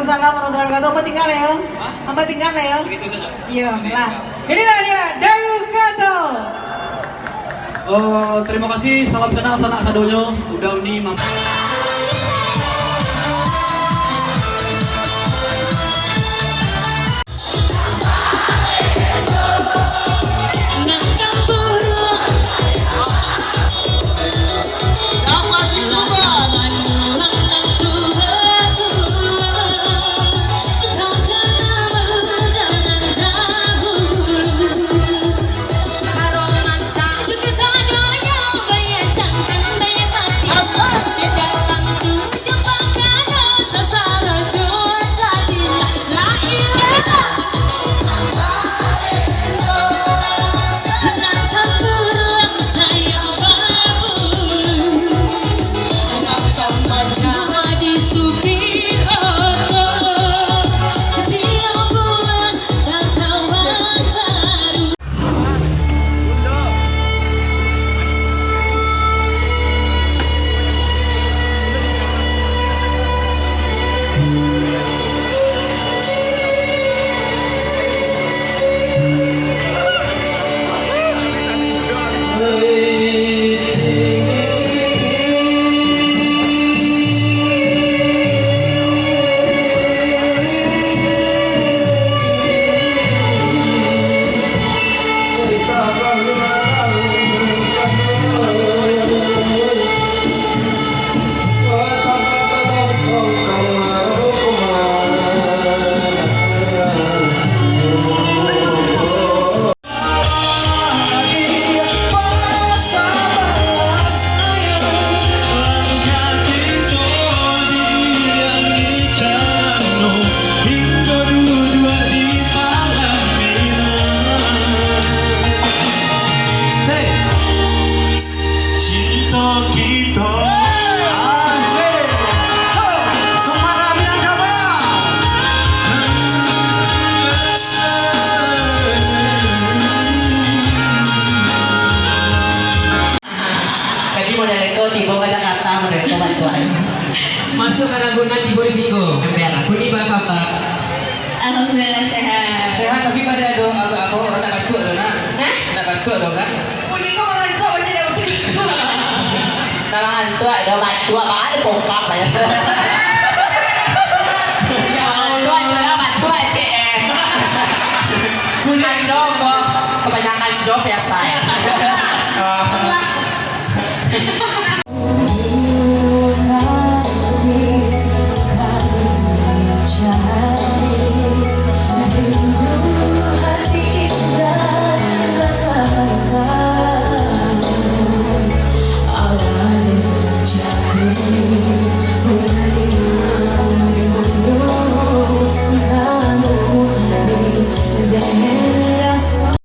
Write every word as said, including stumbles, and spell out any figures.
Salam warahmatullahi wabarakatuh. Apa tinggal ya? Hah? Apa tinggal ya? Segitu saja. Iya, lah. Inilah dia, Dayu Kato. Eh, terima kasih, salam kenal sanak sadonyo. Uda Uni, mam- Cinta kita. Asik. Ho, Sumatera Minangkabau. Jadi model ko tibo ka Jakarta, model ko bantuan. Masuk ka Ragunan, tibo di siko. Ember. Buni ba kaba? Alhamdulillah sehat. Sehat, tapi pado ado agak apo, urang nak kantuak tu, nak? Hah? Nak kantuak tu, kan? Buni ko urang kantuak macam dak buni. Nak mangantuak, ado mantuak, ba ado pokap, ya. Ya, mangantuak, cara mantuak, C M. Buni ado ko, kebanyakan job ya, say.